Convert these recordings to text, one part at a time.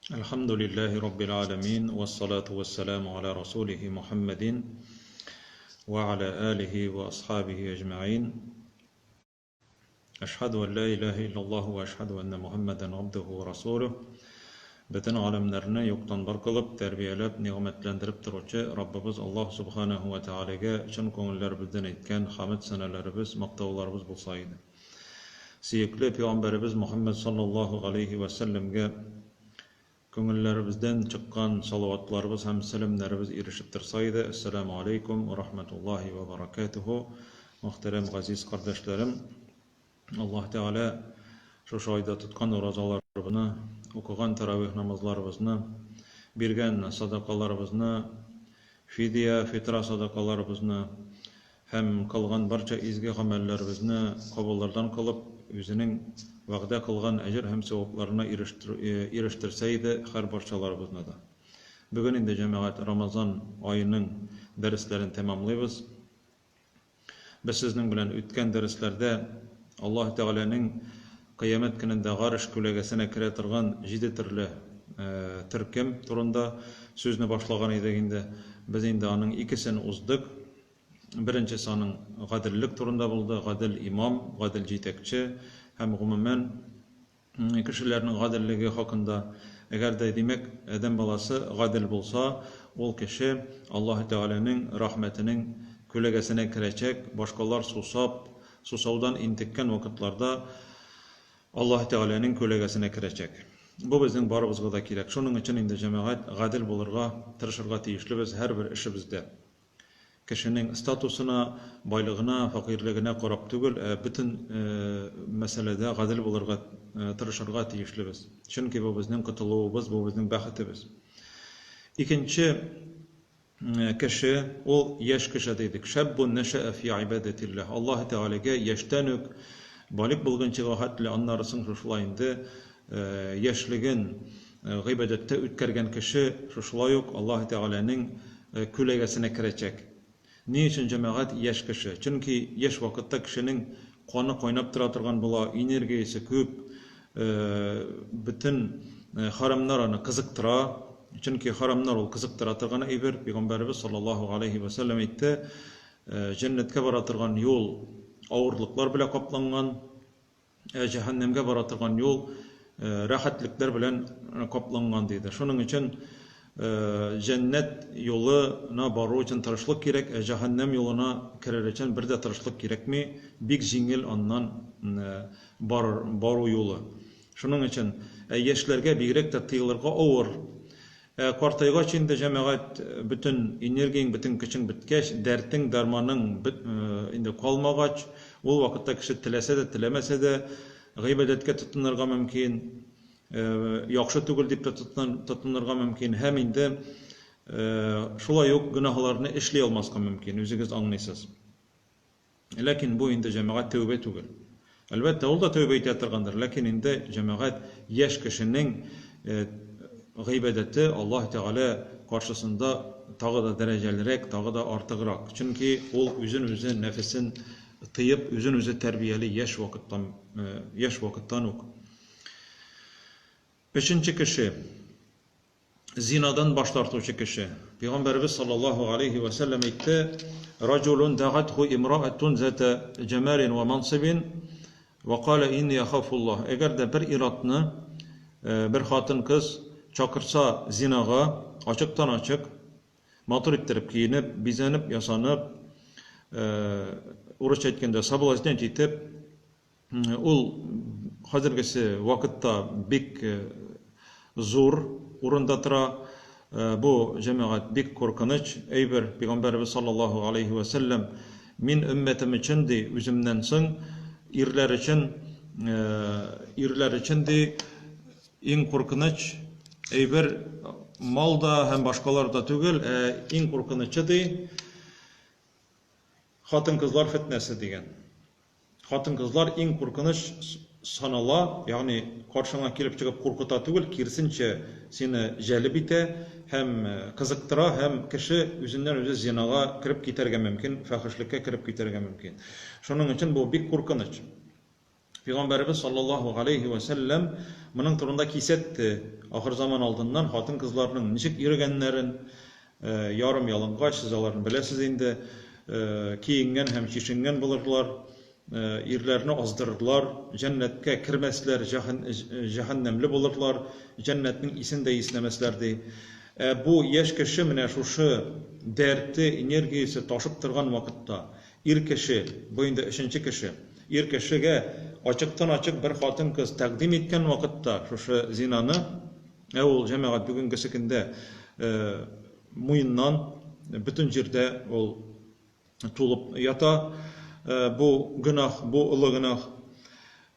Әлхәмдүлилләһи раббил галәмин, вәссалату вәссәламу аля расулихи Мухәммәдин вә аля алихи вә асхабихи әҗмәгыйн. Әшһәду ән ла илаһа иллаллаһу вә әшһәду әннә Мухәммәдән габдуһу вә расулуһ. Бөтен галәмнәрне юктан бар кылып, тәрбияләп, нигъмәтләндереп торучы Раббыбыз Аллаһ Субханаһу вә Тәгаләгә чын күңелләребездән әйткән хәмед-сәналәребез, мактауларыбыз булса иде. Сөекле пәйгамбәребез Мөхәммәд саллаллаһу галәйһи вә сәлләмгә күңелләребездән чыккан салаватларыбыз һәм сәламнәребез ирешеп торса иде. Әссәламү алейкум вә рахматуллаһи вә баракатүһү. Мөхтәрәм газиз кардәшләрем, Аллаһ Тәгалә шушы айда тоткан уразаларыбызны, укыган тәравих намазларыбызны, биргән садакаларыбызны, фидия, фитра садакаларыбызны, Һәм кылган барча изге гамәлләребезне кабуллардан кылып, Үзенең вәгъдә кылган әҗер һәм савапларына ирештерсә иде һәр барчаларыбызны да. Бүген инде, җәмәгать, Рамазан аеның дәресләрен тәмамлыйбыз. Без сезнең белән үткән дәресләрдә Аллаһ Тәгаләнең Кыямәт көнендә Гареш күләгәсенә керә торган җиде төрле төркем турында сүзне башлаган идек инде. Без инде аның икесен уздык. Беренчесе аның гаделлек турында булды, гадел имам, гадел җитәкче һәм гомумән кешеләрнең гаделлеге хакында. Әгәр дә, димәк, адәм баласы гадел булса, ул кеше Аллаһы Тәгаләнең рәхмәтенең күләгәсенә керәчәк, башкалар сусап, сусаудан интеккән вакытларда Аллаһы Тәгаләнең күләгәсенә керәчәк. Бу безнең барыбызга да кирәк. Шуның өчен инде, җәмәгать, гадел булырга тырышырга тиешлебез һәрбер эшебездә. Кешенең статусына, байлыгына, фәкыйрьлегенә карап түгел, ә бөтен мәсьәләдә гадел булырга тырышырга тиешлебез. Чөнки бу безнең котылуыбыз, бу безнең бәхетебез. Икенче кеше, ул яшь кеше дидек. Шәббун нәшәә фи гыйбадәтилләһ. Аллаһы Тәгаләгә яшьтән үк, балигъ булганчыга хәтле, аннары соң шушылай инде яшьлеген гыйбадәттә үткәргән кеше шушылай ук Аллаһы Тәгаләнең күләгәсенә керәчәк. Ни өчен, җәмәгать, яшь кеше? Чөнки яшь вакытта кешенең каны кайнап тора торган була, энергиясе күп, бөтен харамнар аны кызыктыра. Чөнки харамнар ул кызыктыра торган әйбер. Пәйгамбәребез саллаллаһу галәйһи вә сәлләм әйтте, җәннәткә бара торган юл авырлыклар белән капланган. Ә җәһәннәмгә бара торган юл рәхәтлекләр белән капланган, диде. Шуның өчен җәннәт юлына бару өчен тырышлык кирәк, ә җәһәннәм юлына керер өчен бер дә тырышлык кирәкми, бик җиңел аннан бару юлы. Шуның өчен ә яшьләргә бигрәк тә тыелырга авыр. Ә картайгач инде, җәмәгать, бөтен энергияң, бөтен көчең беткәч, дәртең, дәрманың инде калмагач, ул вакытта кеше теләсә дә, теләмәсә дә гыйбадәткә тотынырга мөмкин, яхшы түгел дип тә тотынырга мөмкин һәм инде шулай ук гөнаһларны эшли алмаска мөмкин, үзегез аңлыйсыз. Ләкин бу инде, җәмәгать, тәүбә түгел. Әлбәттә, ул да тәүбә итә торгандыр, ләкин инде, җәмәгать, яшь кешенең гыйбадәте Аллаһ Тәгалә каршысында тагы да дәрәҗәлерәк, тагы да артыграк. Чөнки ул үзен-үзе, нәфесен тыеп, үзен-үзе тәрбияли яшь вакыттан, яшь вакыттан ук. Өченче кеше. Зинадан баш тартучы кеше. Пәйгамбәребез саллаллаһу алейһи вә сәлләм әйтте, Раҗулун дәгатһу имраатун зата җәмалин вә мансибин вә калә инни ахафуллаһ. Әгәр дә бер ир-атны бер хатын-кыз чакырса зинага, ачыктан-ачык, матур иттереп киенеп, бизәнеп, ясанып, урысча әйткәндә, соблазнять итеп, Ул хәзергесе вакытта бик зур урында тора. Бу, җәмәгать, бик куркыныч әйбер. Пәйгамбәребез саллаллаһу галәйһи вә сәлләм, Мин өммәтем өчен, ди, үземнән соң ирләр өчен, ирләр өчен, ди, иң куркыныч әйбер мал да һәм башкалар да түгел, ә иң куркынычы, ди, хатын-кызлар фетнәсе, дигән. Хатын-кызлар иң куркыныч санала, ягъни каршыңа килеп чыгып куркыта түгел, киресенчә, сине җәлеп итә һәм кызыктыра һәм кеше үзеннән-үзе зинага кереп китәргә мөмкин, фәхешлеккә кереп китәргә мөмкин. Шуның өчен бу бик куркыныч. Пәйгамбәребез саллаллаһу галәйһи вә сәлләм моның турында кисәтте. Ахыр заман алдыннан хатын-кызларның ничек йөрегәннәрен, ярым ялангач, сез аларны беләсез инде, киенгән һәм чишенгән булырлар, ирләрне аздырырлар, җәннәткә кермәсләр, җәһәннәмле булырлар, җәннәтнең исен дә иснәмәсләр, ди. Ә бу яшь кеше менә шушы дәрте, энергиясе ташып торган вакытта, Ир кеше, бу инде өченче кеше, ир кешегә ачыктан-ачык бер хатын-кыз тәкъдим иткән вакытта шушы зинаны, ә ул, җәмәгать, бүгенгесе көндә муеннан бөтен җирдә ул тулып ята, бу гөнаһ, бу олы гөнаһ.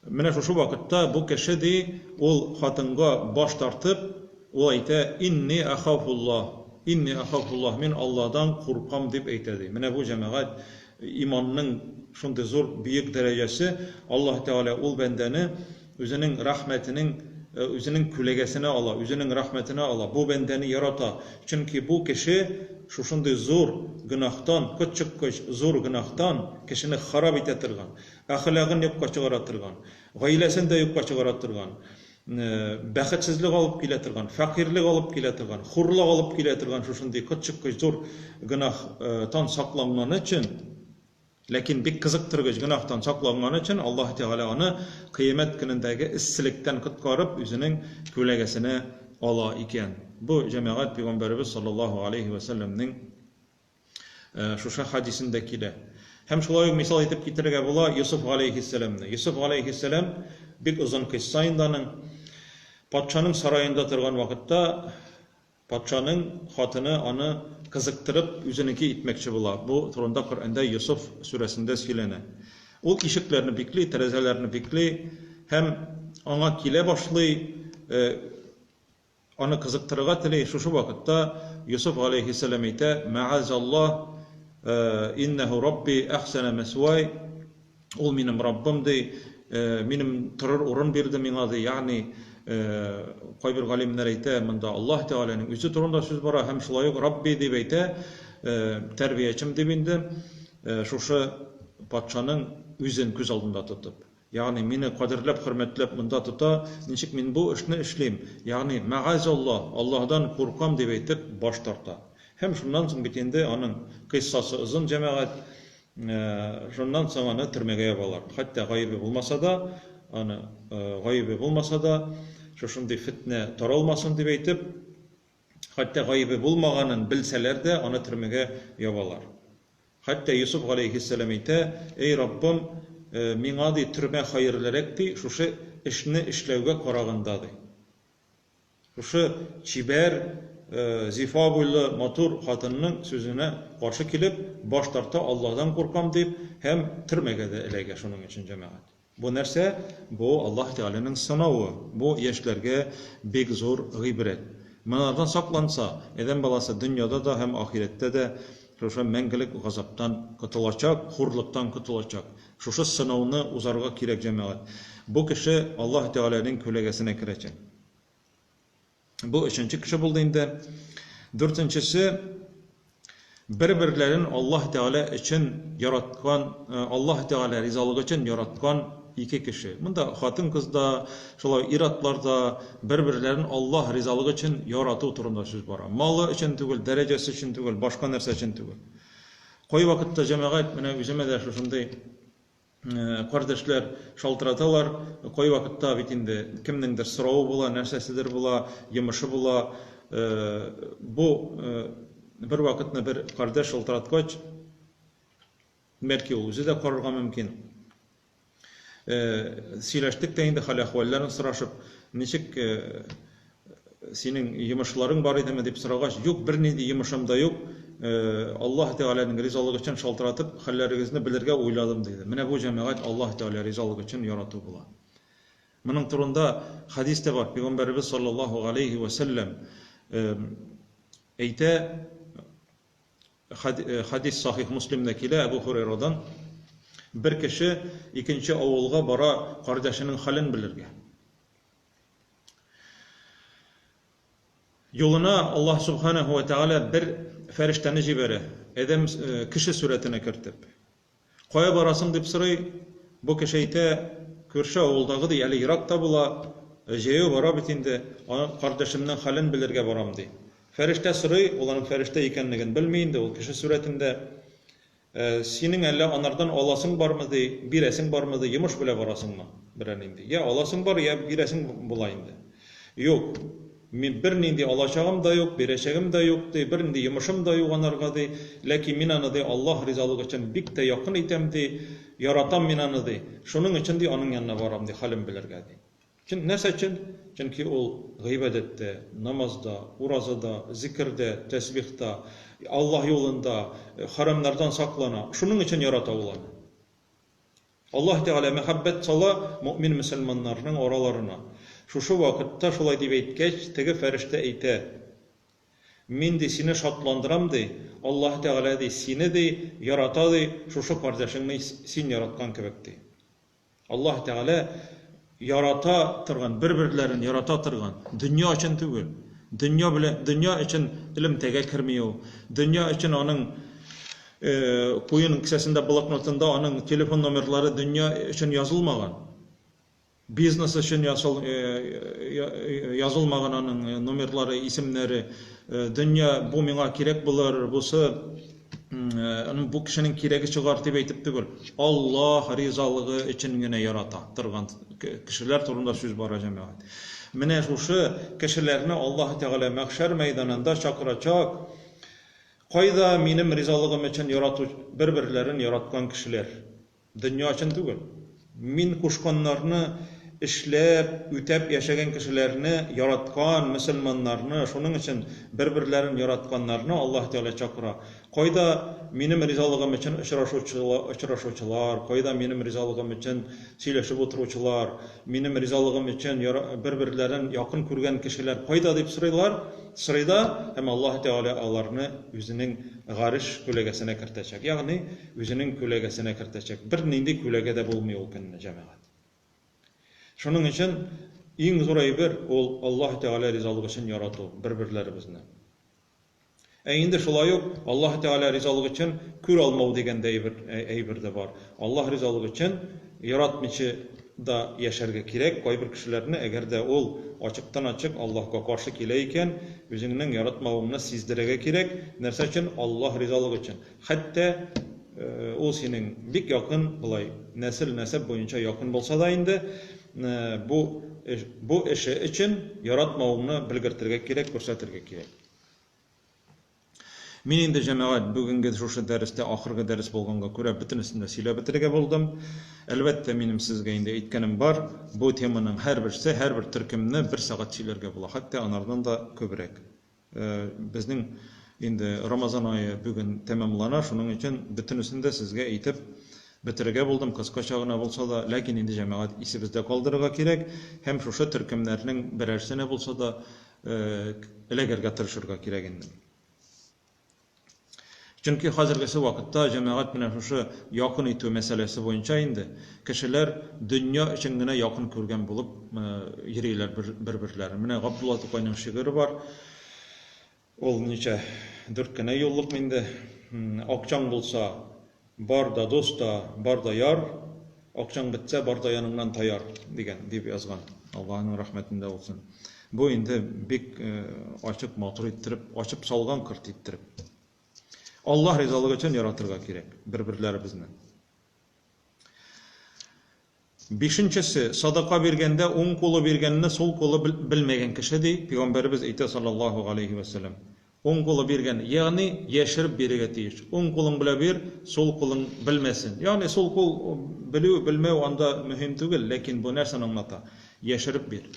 Менә шушы вакытта бу кеше, ди, ул хатынга баш тартып, ул әйтә, Инни әхафуллаһ, инни әхафуллаһ, мин Аллаһдан куркам, дип әйтә, ди. Менә бу, җәмәгать, иманның шундый зур, бөек дәрәҗәсе, Аллаһ Тәгалә ул бәндәне Үзенең рәхмәтенең, Үзенең күләгәсенә ала, Үзенең рәхмәтенә ала, бу бәндәне ярата, чөнки бу кеше шушындый зур гөнаһтан, котчыккыч зур гөнаһтан, кешене харап итә торган, әхлагын юкка чыгара торган, гаиләсен дә юкка чыгара торган, бәхетсезлек алып килә торган, фәкыйрьлек алып килә торган, хурлык алып килә торган шушындый котчыккыч зур гөнаһтан сакланганы өчен, ләкин бик кызыктыргыч гөнаһтан сакланганы өчен Аллаһ Тәгалә аны кыямәт көнендәге эсселектән коткарып, үзенең күләгәсенә ала икән. Бу, җәмәгать, пәйгамбәребез саллаллаһу алейһи вә сәлләмнең Шушы хәдисендә килә. Һәм шулай ук мисал итеп китерергә була Йосыф галәйһиссәламне. Йосыф галәйһиссәлам бик озын кыйсса инде аның. Патшаның сараенда торган вакытта патшаның хатыны аны кызыктырып үзенеке итмәкче була. Бу турында Коръәндә Йосыф сүрәсендә сөйләнә. Ул ишекләрне бикли, тәрәзәләрне бикли һәм аңа килә башлый, Аны кызыктырырга тели. Шушы вакытта Йосыф галәйһиссәлам әйтә, Мәгазаллаһ, иннәһү рабби әхсәнә мәсвай, ул минем Раббым, ди, минем торыр урын бирде миңа, ди. Ягъни, кайбер галимнәр әйтә, монда Аллаһ Тәгаләнең үзе турында сүз бара һәм шулай ук Рабби дип әйтә, тәрбиячем дип инде, шушы патшаның үзен күз алдында тотып. Ягъни, мине кадерләп, хөрмәтләп монда тота, ничек мин бу эшне эшлим? Ягъни, мәгазаллаһ, Аллаһдан куркам дип әйтеп, баш тарта. Һәм шуннан соң бит инде аның кыйссасы озын, җәмәгать, шуннан соң аны төрмәгә ябалар. Хәтта гаебе булмаса да, аны гаебе булмаса да, шушындый фетнә таралмасын дип әйтеп, Хәтта гаебе булмаганын белсәләр дә, аны төрмәгә ябалар. Хәтта Йосыф галәйһиссәлам әйтә, Әй Раббым, миңа, ди, төрмә хәерлерәк, ди, шушы эшне эшләүгә караганда, ди. Шушы чибәр, зифа буйлы, матур хатынның сүзенә каршы килеп, баш тарта, Аллаһдан куркам, дип, һәм төрмәгә дә эләгә шуның өчен, җәмәгать. Бу нәрсә? Бу Аллаһ Тәгаләнең сынавы. Бу яшьләргә бик зур гыйбрәт. Монардан сакланса, адәм баласы дөньяда да һәм ахирәттә дә шушы мәңгелек газаптан котылачак, хурлыктан котылачак. Шушы сынауны узарга кирәк, җәмәгать. Бу кеше Аллаһ Тәгаләнең күләгәсенә керәчәк. Бу өченче кеше булды инде. Дүртенчесе, бер-берләрен Аллаһ Тәгалә өчен яраткан, Аллаһ Тәгалә ризалыгы өчен яраткан ике кеше. Монда хатын-кыз да, шулай ир-атлар да бер-берләрен Аллаһ ризалыгы өчен ярату турында сүз бара. Малы өчен түгел, дәрәҗәсе өчен түгел, башка нәрсә өчен түгел. Кайвакытта җәмәгать, менә үземә дә шушындый Кардәшләр шалтыраталар, кайвакытта бит инде кемнеңдер соравы була, нәрсәседер була, йомышы була. Бу бер вакытны бер кардәш шалтыраткач, бәлки ул үзе дә карарга мөмкин. Сөйләштек тә инде, хәл-әхвәлләрен сорашып, ничек Синең йомышларың бар идеме дип сорагач, юк, бернинди йомышым да юк, Аллаһ Тәгаләнең ризалыгы өчен шалтыратып, хәлләрегезне белергә уйладым, диде. Менә бу, җәмәгать, Аллаһ Тәгалә ризалыгы өчен ярату була. Моның турында хәдис тә бар, Пәйгамбәребез саллаллаһу галәйһи вә сәлләм әйтә, хәдис Сахих Муслимдә килә, Әбу Һурәйрадан, бер кеше икенче авылга бара кардәшенең хәлен белергә. Юлына Аллаһ Субханаһу ва Тәгалә бер фәрештәне җибәрә, адәм кеше сурәтенә кертеп. Кая барасың дип сорый, бу кеше әйтә, күрше авылдагы, ди, әле ерак та була, җәяү бара бит инде, аның кардәшемнең хәлен белергә барам, ди. Фәрештә сорый, ул аның фәрештә икәнлеген белми инде, ул кеше сурәтендә. Синең әллә анардан аласың бармы, ди, бирәсең бармы, ди, йомыш белә барасыңмы? Берәр нинди. Я аласың бар, я бирәсең була инде. Юк, мин бернинди алачагым да юк, бирәчәгем дә юк, ди, бернинди йомышым да юк анарга, ди. Ләкин мин аны, ди, Аллаһ ризалыгы өчен бик тә якын итәм, ди, яратам мин аны, ди. Шуның өчен, ди, аның янына барам, ди, хәлен белергә, ди. Чын, нәрсә өчен? Чөнки ул гыйбадәттә, намазда, уразада, зикердә, тәсбихта, Аллаһ юлында, хәрамнардан саклана. Шуның өчен ярата ул аны. Аллаһ Тәгалә мәхәббәт сала мөэмин мөселманнарның араларына. Шушы вакытта шулай дип әйткәч, теге фәрештә әйтә, Мин, ди, сине шатландырам, ди, Аллаһ Тәгалә, ди, сине, ди, ярата, ди, шушы кардәшеңне син яраткан кебек, ди. Аллаһ Тәгалә ярата торган, бер-берләрен ярата торган, дөнья өчен түгел. Дөнья белән, дөнья өчен элемтәгә керми ул. Дөнья өчен аның куен кесәсендә, блокнотында аның телефон номерлары дөнья өчен язылмаган. Бизнес өчен язылмаган аның номерлары, исемнәре. Дөнья бу миңа кирәк булыр, бусы бу кешенең кирәге чыгар дип әйтеп түгел. Аллаһ ризалыгы өчен генә ярата торган кешеләр турында сүз бара, җәмәгать. Менә шушы кешеләрне Аллаһ Тәгалә мәхшәр мәйданында чакырачак. Кайда минем ризалыгым өчен ярату бер-берләрен яраткан кешеләр? Дөнья өчен түгел. Мин кушканнарны эшләп, үтәп яшәгән кешеләрне яраткан мөселманнарны, шуның өчен бер-берләрен яратканнарны Аллаһ Тәгалә чакыра. Кайда минем ризалыгым өчен очрашучылар, кайда минем ризалыгым өчен сөйләшеп утыручылар, минем ризалыгым өчен бер-берләрен якын күргән кешеләр кайда дип сорыйлар, сорый да, һәм Аллаһ Тәгалә аларны үзенең гареш күләгәсенә кертәчәк. Ягъни, үзенең күләгәсенә кертәчәк. Бернинди күләгә дә булмый ул көнне, җәмәгать. Шуның өчен иң зур әйбер ул Аллаһ Тәгалә ризалыгы өчен ярату бер-берләребезне. Ә инде шулай ук Аллаһ Тәгалә ризалыгы өчен күр алмау дигән дә әйбер, әйбер дә бар. Аллаһ ризалыгы өчен яратмыйча да яшәргә кирәк кайбер кешеләрне, әгәр дә ул ачыктан-ачык Аллаһка каршы килә икән, үзеңнең яратмавыңны сиздерергә кирәк. Нәрсә өчен? Аллаһ ризалыгы өчен. Хәтта ул синең бик якын, болай нәсел-нәсәп буенча якын булса да инде, бу бу эше өчен яратмавыңны белгертергә кирәк, күрсәтергә кирәк. Мин инде, җәмәгать, бүгенге шушы дәрестә ахыргы дәрес булганга күрә бөтенесен дә сөйләп бетерергә булдым. Әлбәттә, минем сезгә инде әйткәнем бар, бу теманың һәрберсе, һәрбер төркемне бер сәгать сөйләргә була, хәтта анардан да күбрәк. Безнең инде Рамазан ае бүген тәмамлана, шуның өчен бөтенесен дә сезгә әйтеп бетерергә булдым, кыскача гына булса да, ләкин инде җәмәгать исебездә калдырырга кирәк һәм шушы төркемнәрнең берәрсенә булса да эләгергә тырышырга кирәк инде. Чөнки хәзергесе вакытта җәмәгать менә шушы якын итү мәсьәләсе буенча инде кешеләр дөнья өчен генә якын күргән булып йөриләр бер-берләрен. Менә Габдулла Тукайның шигыре бар. Ул ничә, дүрт кенә юллык инде. Акчаң булса, бар да дус та, бар да яр, акчаң бетсә, бар да яныңнан таяр, дигән, дип язган. Аллаһының рәхмәтендә булсын. Бу инде бик ачык, матур иттереп, ачып салган кырт иттереп. Аллаһ ризалыгы өчен яратырга кирәк бер-берләребезне. Бишенчесе, садака биргәндә уң кулы биргәнне сул кулы белмәгән кеше, ди Пәйгамбәребез әйтә саллаллаһу галәйһи вә сәлләм. Уң кулы биргән, ягъни яшереп бирергә тиеш. Уң кулың белә бир, сул кулың белмәсен. Ягъни сул кул белү, белмәү анда мөһим түгел, ләкин бу нәрсәне аңлата? Яшереп бир.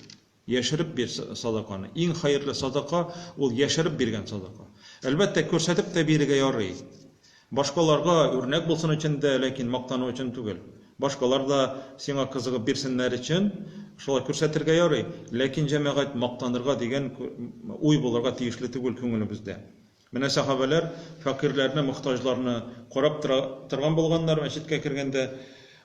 Яшереп бир садаканы. Иң хәерле садака ул яшереп биргән садака. Әлбәттә, күрсәтеп тә бирергә ярый. Башкаларга үрнәк булсын өчен дә, ләкин мактану өчен түгел. Башкалар да сиңа кызыгып бирсеннәр өчен шулай күрсәтергә ярый. Ләкин, җәмәгать, мактанырга дигән уй булырга тиешле түгел күңелебездә. Менә сәхабәләр фәкыйрьләрне, мохтаҗларны карап тора торган булганнар мәчеткә кергәндә.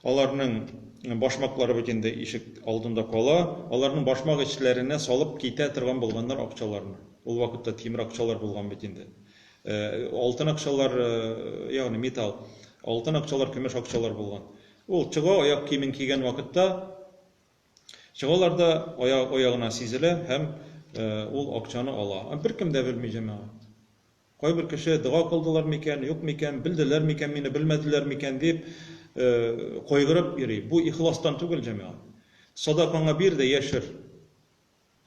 Аларның башмаклары бит инде ишек алдында кала. Аларның башмак эчләренә салып китә торган булганнар акчаларны. Ул вакытта тимер акчалар булган бит инде. Алтын акчалар, ягъни металл, алтын акчалар, көмеш акчалар булган. Ул чыга, аяк киемен кигән вакытта. Чыгалар да, аяк аягына сизелә һәм ул акчаны ала. Беркем дә белми, җәмәгать. Кайбер кеше дога кылдылар микән, юк микән, белделәр микән мине, белмәделәр микән дип кайгырып йөри. Бу ихластан түгел, җәмәгать. Садакаңа бир дә яшер.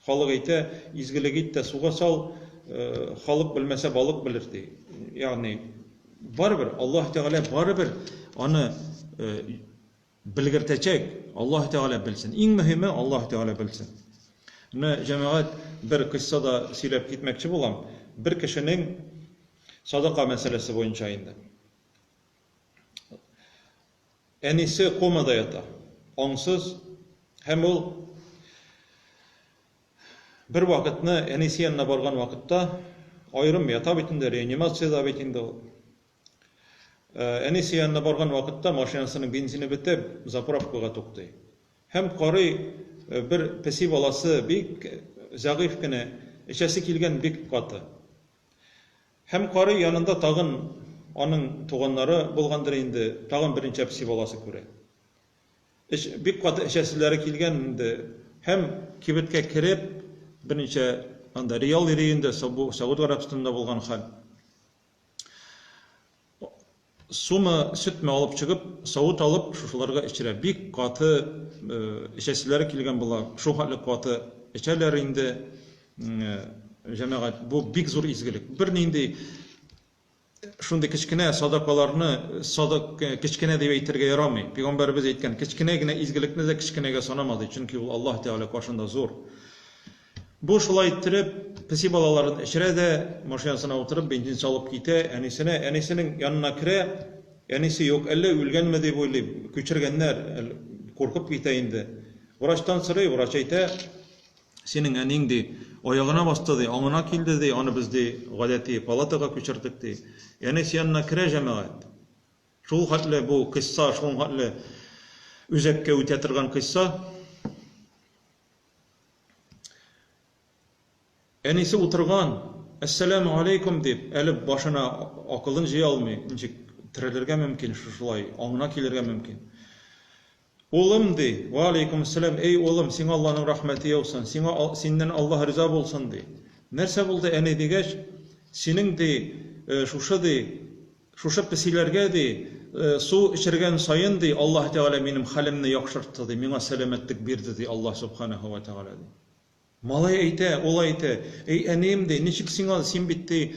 Халык әйтә, изгелек ит тә суга сал, халык белмәсә балык белер ди. Ягъни барыбер Аллаһ Тәгалә барыбер аны белгертәчәк, Аллаһ Тәгалә белсен. Иң мөһиме Аллаһ Тәгалә белсен. Менә җәмәгать бер кыйсса да сөйләп китмәкче булам. Бер кешенең садака мәсьәләсе буенча инде. Әнисе комада ята, аңсыз, һәм ул бер вакытны әнисе янына барган вакытта аерым ята бит инде, реанимациядә бит инде ул. Әнисе янына барган вакытта машинасының бензины бетеп, заправкага туктый. Һәм карый, бер песи баласы бик зәгыйфь кенә, эчәсе килгән бик каты. Һәм карый, янында тагын аның туганнары булгандыр инде, тагын берничә песи баласы күрә. Эч, бик каты эчәселәре килгән инде. Һәм кибеткә кереп, берничә анда реал йөри инде, бу Сәгуд Гарәбстанында булган хәл. Сумы, сөтме алып чыгып, савыт алып, шушыларга эчерә. Бик каты эчәселәре килгән була. Шул хәтле каты эчәләр инде. Җәмәгать, бу бик зур изгелек. Бернинди шундый кечкенә садакаларны садак кечкенә дип әйтергә ярамый. Пәйгамбәребез әйткән, кечкенә генә изгелекне дә кечкенәгә санама ди, чөнки ул Аллаһ Тәгалә каршында зур. Бу шулай иттереп, песи балаларын эчерә дә, машинасына утырып, бензин салып китә, әнисенә, әнисенең янына керә, әнисе юк, әллә үлгәнме дип уйлый, күчергәннәр, куркып китә инде. Врачтан сорый, врач әйтә, синең әниң, ди, аягына басты, ди, аңына килде, ди, аны без, ди, гадәти палатага күчердек, ди. Әнисе янына керә җәмәгать. Шул хәтле бу кыйсса, шул хәтле үзәккә үтә торган кыйсса. Әнисе утырган, Әссәләмү алейкум дип, әле башына акылын җыя алмый, ничек терелергә мөмкин, шушылай аңына килергә мөмкин. Улым, ди, вә алейкум әссәлам, эй улым, сиңа Аллаһның рәхмәте яусын, сиңа синнән Аллаһ риза булсын, ди. Нәрсә булды, әни, дигәч, синең, ди, шушы, ди, Шушы песиләргә, ди, су эчергән саен, ди, Аллаһ Тәгалә минем хәлемне яхшыртты, ди, миңа сәламәтлек бирде, ди, Аллаһ Сүбхәнәһү вә Тәгалә, ди. Малай әйтә, ул әйтә, Әй, әнием, ди, ничек сиңа, син бит, ди,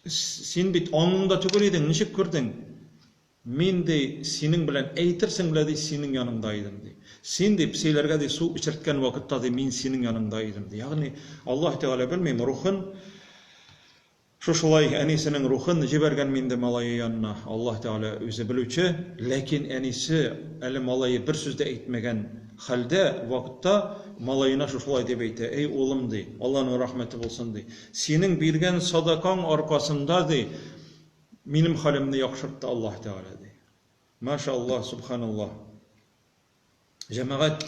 син бит аңыңда түгел идең, ничек күрдең? Мин, ди, синең белән, әйтерсең лә, ди, синең яныңда идем, ди. Син, ди, песиләргә, ди, су эчерткән вакытта, ди, мин синең яныңда идем, ди. Ягъни, Аллаһ Тәгалә, белмим, рухын Шушылай әнисенең рухын җибәргәнме инде малае янына, Аллаһ Тәгалә үзе белүче, ләкин әнисе әле малае бер сүз дә әйтмәгән хәлдә, вакытта малаена шушылай дип әйтә, Әй улым, ди, Алланың рәхмәте булсын, ди, синең биргән садакаң аркасында, ди, минем хәлемне яхшыртты Аллаһ Тәгалә, ди. Машаллаһ, субханаллаһ. Җәмәгать,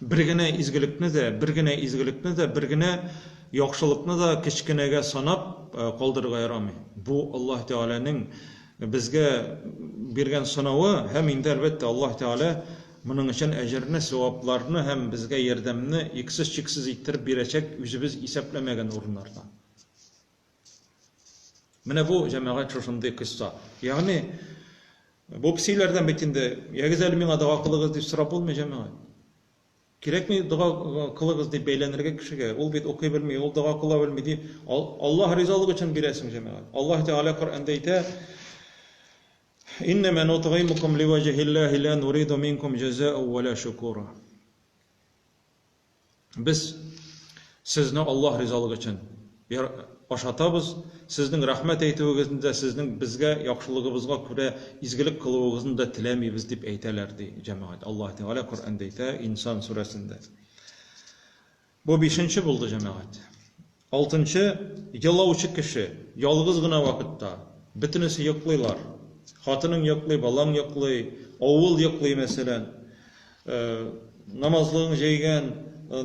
бер генә изгелекне дә, бер генә изгелекне дә, бер генә яхшылыкны да кечкенәгә санап калдырырга ярамый. Бу Аллаһ Тәгаләнең безгә биргән сынавы һәм инде, әлбәттә, Аллаһ Тәгалә моның өчен әҗерне, савапларны һәм безгә ярдәмне иксез-чиксез иттереп бирәчәк үзебез исәпләмәгән урыннарда. Менә бу, җәмәгать, шушындый кыйсса. Ягъни, бу песиләрдән бит инде, ягез әле миңа дога кылыгыз дип сорап булмый, җәмәгать. Кирәкми дога кылыгыз дип бәйләнергә кешегә. Ул бит укый белми, ул дога кыла белми дип. Аллаһ ризалыгы өчен бирәсең, җәмәгать. Аллаһ Тәгалә Коръәндә әйтә, Иннәмә нутгыймукум ливәҗһиллаһи ла нуриду минкум җәза'у ва ла шукура. Без сезне Аллаһ ризалыгы өчен ашатабыз, сезнең рәхмәт әйтүегезне дә, сезнең безгә яхшылыгыбызга күрә изгелек кылуыгызны да теләмибез, дип әйтәләр, ди җәмәгать. Аллаһ Тәгалә Коръәндә әйтә, Инсан сүрәсендә. Бу бишенче булды, җәмәгать. Алтынчы, елаучы кеше, ялгыз гына вакытта, бөтенесе йоклыйлар. Хатының йоклый, балаң йоклый, авыл йоклый, мәсәлән. Намазлыгың җәйгән,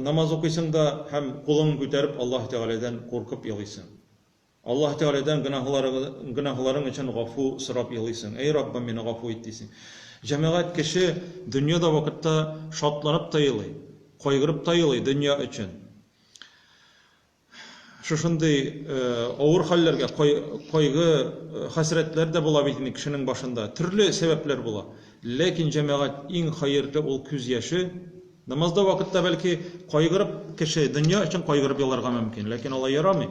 намаз укыйсың да һәм кулыңны күтәреп Аллаһ Тәгаләдән куркып елыйсың. Аллаһ Тәгаләдән гөнаһларың өчен гафу сорап елыйсың. Әй Раббым, мине гафу ит, дисең. Җәмәгать кеше дөньяда вакытта шатланып та елый, кайгырып та елый дөнья өчен. Шушындый авыр хәлләргә кайгы, хәсрәтләр дә була бит инде кешенең башында. Төрле сәбәпләр була. Ләкин, җәмәгать, иң хәерле ул күз яше. Намазда вакытта бәлки кайгырып кеше дөнья өчен кайгырып еларга мөмкин, ләкин алай ярамый.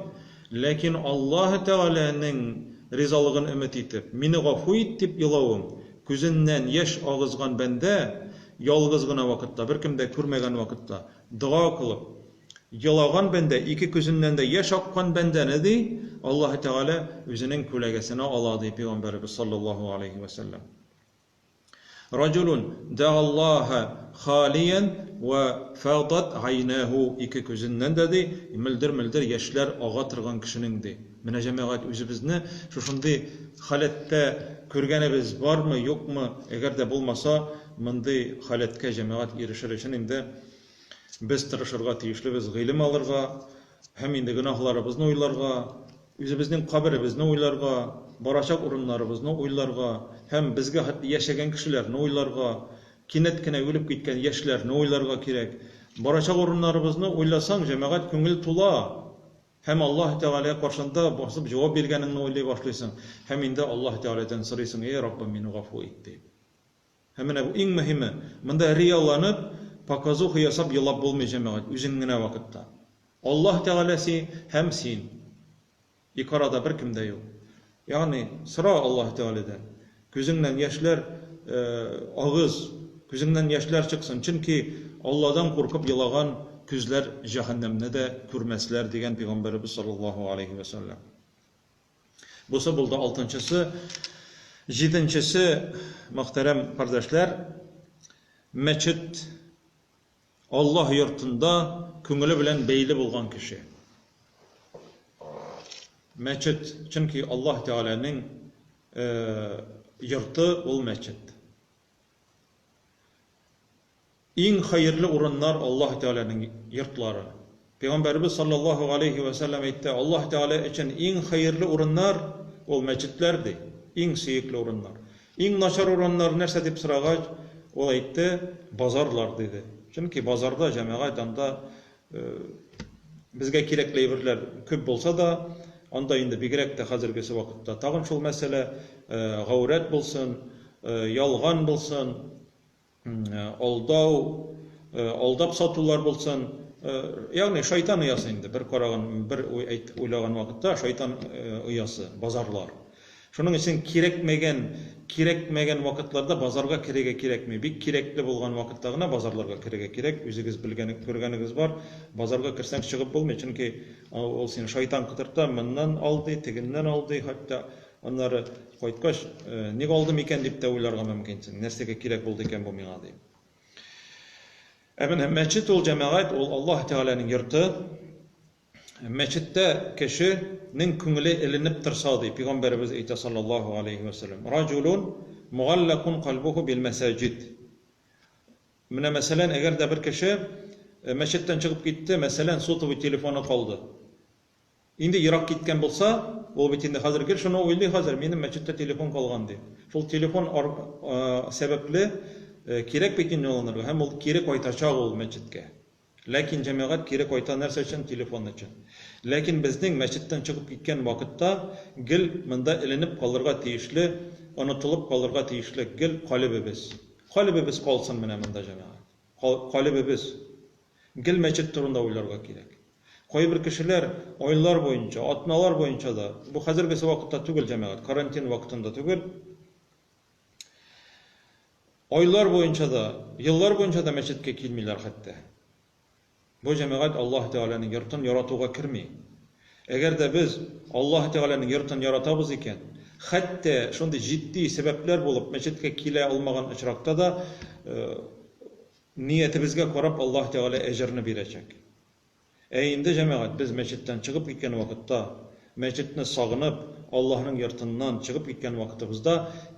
Ләкин Аллаһы Тәгаләнең ризалыгын өмет итеп, мине гафу ит дип елавың, күзеннән яшь агызган бәндә ялгыз гына вакытта, беркем дә күрмәгән вакытта дога кылып, Елаган бәндә, ике күзеннән дә яшь аккан бәндәне, ди, Аллаһы Тәгалә үзенең күләгәсенә ала, ди пәйгамбәребез саллаллаһу алейһи вә сәлләм. Раҗулун дәгаллаһа халиян вә фадат гайнәһу, ике күзеннән дә, ди, мөлдер-мөлдер яшьләр ага торган кешенең, ди. Менә, җәмәгать, үзебезне шушындый халәттә күргәнебез бармы, юкмы? Әгәр дә булмаса, мондый халәткә, җәмәгать, ирешер өчен инде Без тырышырга тиешлебез гыйлем алырга һәм инде гөнаһларыбызны уйларга, үзебезнең каберебезне уйларга, барачак урыннарыбызны уйларга һәм безгә хәтле яшәгән кешеләрне уйларга, кинәт кенә үлеп киткән яшьләрне уйларга кирәк. Барачак урыннарыбызны уйласаң, җәмәгать, күңел тула. Һәм Аллаһ Тәгалә каршында басып җавап биргәнеңне уйлый башлыйсың. Һәм инде Аллаһ Тәгаләдән сорыйсың, Эй, Раббым, мине гафу ит, дип. Һәм менә бу иң мөһиме, монда рияланып, показуха ясап елап булмый, җәмәгать, үзең генә вакытта. Аллаһ Тәгалә си һәм син. Ике арада беркем дә юк. Ягъни, сора Аллаһ Тәгаләдән. Күзеңнән яшьләр агыз, күзеңнән яшьләр чыксын, чөнки Алладан куркып елаган күзләр җәһәннәмне дә күрмәсләр, дигән пәйгамбәребез саллаллаһу алейһи вә сәлләм. Бусы булды алтынчысы. Җиденчесе, мөхтәрәм кардәшләр, мәчет Аллаһ йортында күңеле белән бәйле булган кеше. Мәчет, чөнки Аллаһ Тәгаләнең йорты ул мәчет. Иң хәерле урыннар Аллаһ Тәгаләнең йортлары. Пәйгамбәребез саллаллаһу галәйһи вә сәлләм әйтте, Аллаһ Тәгалә өчен иң хәерле урыннар ул мәчетләр, ди. Иң сөекле урыннар. Иң начар урыннар нәрсә дип сорагач, ул әйтте, базарлар, диде. Чөнки базарда җәмәгать анда безгә кирәкле әйберләр күп булса да, анда инде бигрәк тә хәзергесе вакытта тагын шул мәсьәлә, гаурәт булсын, ялган булсын, алдау, алдап сатулар булсын, ягъни шайтан оясы инде, бер караган, бер уйлаган вакытта шайтан оясы, базарлар. Шуның өчен кирәкмәгән, кирәкмәгән вакытларда базарга керергә кирәкми. Бик кирәкле булган вакытта гына базарларга керергә кирәк. Үзегез белгән, күргәнегез бар. Базарга керсәң чыгып булмый, чөнки ул сине шайтан котырта, моннан ал ди, тегеннән ал ди, хәтта Аннары кайткач, ник алдым икән дип тә уйларга мөмкинсең. Нәрсәгә кирәк булды икән бу миңа дип. Ә менә мәчет ул җәмәгать, ул Аллаһ Тәгаләнең йорты. Мәчеттә кешенең күңеле эленеп торса, ди пәйгамбәребез әйтә саллаллаһу алейһи ва сәлләм. Раҗулун мугаллакун кальбуху бил мәсаҗид. Менә мәсәлән, әгәр дә бер кеше мәчеттән чыгып китте, мәсәлән, сотовый телефоны калды. Инде ерак киткән булса, ул бит инде хәзер гел шуны уйлый хәзер, минем мәчеттә телефон калган дип. Шул телефон сәбәпле кирәк бит инде ул анарга, һәм ул кире кайтачак ул мәчеткә. Ләкин җәмәгать кире кайта нәрсә өчен? Телефон өчен. Ләкин безнең мәчеттән чыгып киткән вакытта гел монда эленеп калырга тиешле, онытылып калырга тиешле гел калебебез. Калебебез калсын менә монда, җәмәгать. Калебебез. Гел мәчет турында уйларга кирәк. Кайбер кешеләр айлар буенча, атналар буенча да, бу хәзергесе вакытта түгел, җәмәгать, карантин вакытында түгел, айлар буенча да, еллар буенча да мәчеткә килмиләр хәтта. Бу җәмәгать Аллаһ Тәгаләнең йортын яратуга керми. Әгәр дә без Аллаһ Тәгаләнең йортын яратабыз икән, хәтта шундый җитди сәбәпләр булып мәчеткә килә алмаган очракта да, Ниятебезгә карап Аллаһ Тәгалә әҗерне бирәчәк. Ә инде, җәмәгать, без мәчеттән чыгып киткән вакытта, мәчетне сагынып, Аллаһның йортыннан чыгып киткән вакытыбызда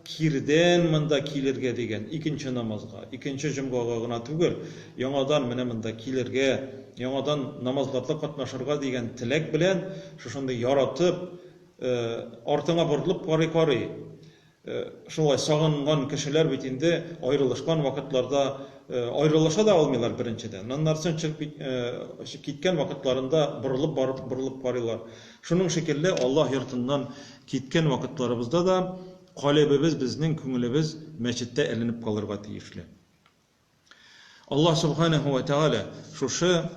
кирдән монда килергә дигән икенче намазга, икенче җомгага гына түгел, яңадан менә монда килергә, яңадан намазларда катнашырга дигән теләк белән, шушындый яратып, артыңа борылып карый-карый, Шулай сагынган кешеләр бит инде аерылышкан вакытларда аерылыша да алмыйлар беренчедән. Аннан соң чыгып киткән вакытларында борылып барып борылып карыйлар. Шуның шикелле Аллаһ йортыннан киткән вакытларыбызда да калебебез, безнең күңелебез мәчеттә эленеп калырга тиешле. Аллаһ Субханаһу ва Тааля шушы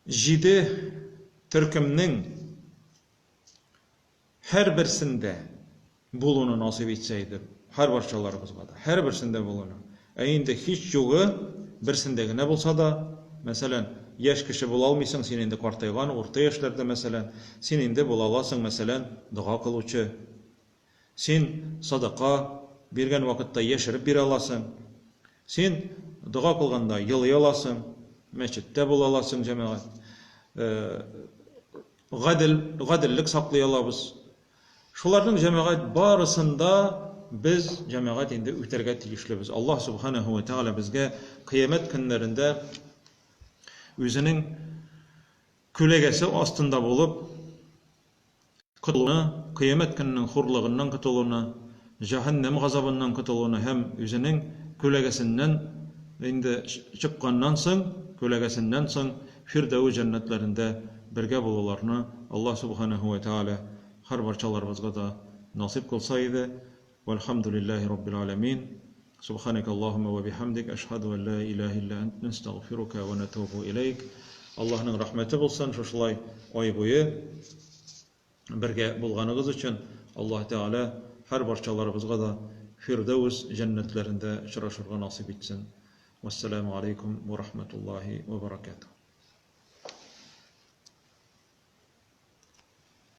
җиде төркемнең Һәрберсендә булуны насыйп итсә иде, һәрбарчаларыбызга да, һәрберсендә булуны. Ә инде һич югы, берсендә генә булса да, мәсәлән, яшь кеше була алмыйсың, син инде картайган, урта яшьләрдә, мәсәлән, син инде була аласың, мәсәлән, дога кылучы. Син садака биргән вакытта яшереп бирә аласың. Син дога кылганда елый аласың, мәчеттә була аласың, җәмәгать. Гадел, гаделлек саклый алабыз. Шуларның җәмәгать барысын да без җәмәгать инде үтәргә тиешлебез. Аллаһ субханаһу ва тәгалә безгә кыямәт көннәрендә үзенең күләгәсе астында булып котылуны, кыямәт көненең хурлыгыннан котылуны, җәһәннәм газабыннан котылуны һәм үзенең күләгәсеннән инде чыкканнан соң, күләгәсеннән соң Фирдәвес җәннәтләрендә бергә булуларны Аллаһ Сүбхәнәһү вә Тәгалә һәрбарчаларыбызга да насыйп кылса иде. Вәлхәмдүлилләһи Раббил галәмин. Сүбхәнәкә Аллаһуммә вә бихәмдик, әшһәдү ән лә иләһә илля әнт, нәстәгъфирүкә вә нәтүбү иләйк. Аллаһның рәхмәте булсын, шушылай ай буе бергә булганыгыз өчен Аллаһ Тәгалә һәрбарчаларыбызга да Фирдәвес җәннәтләрендә очрашырга насыйп итсен. Вәссәламү алейкум вә рахматуллаһи вә бәрәкәтүһ.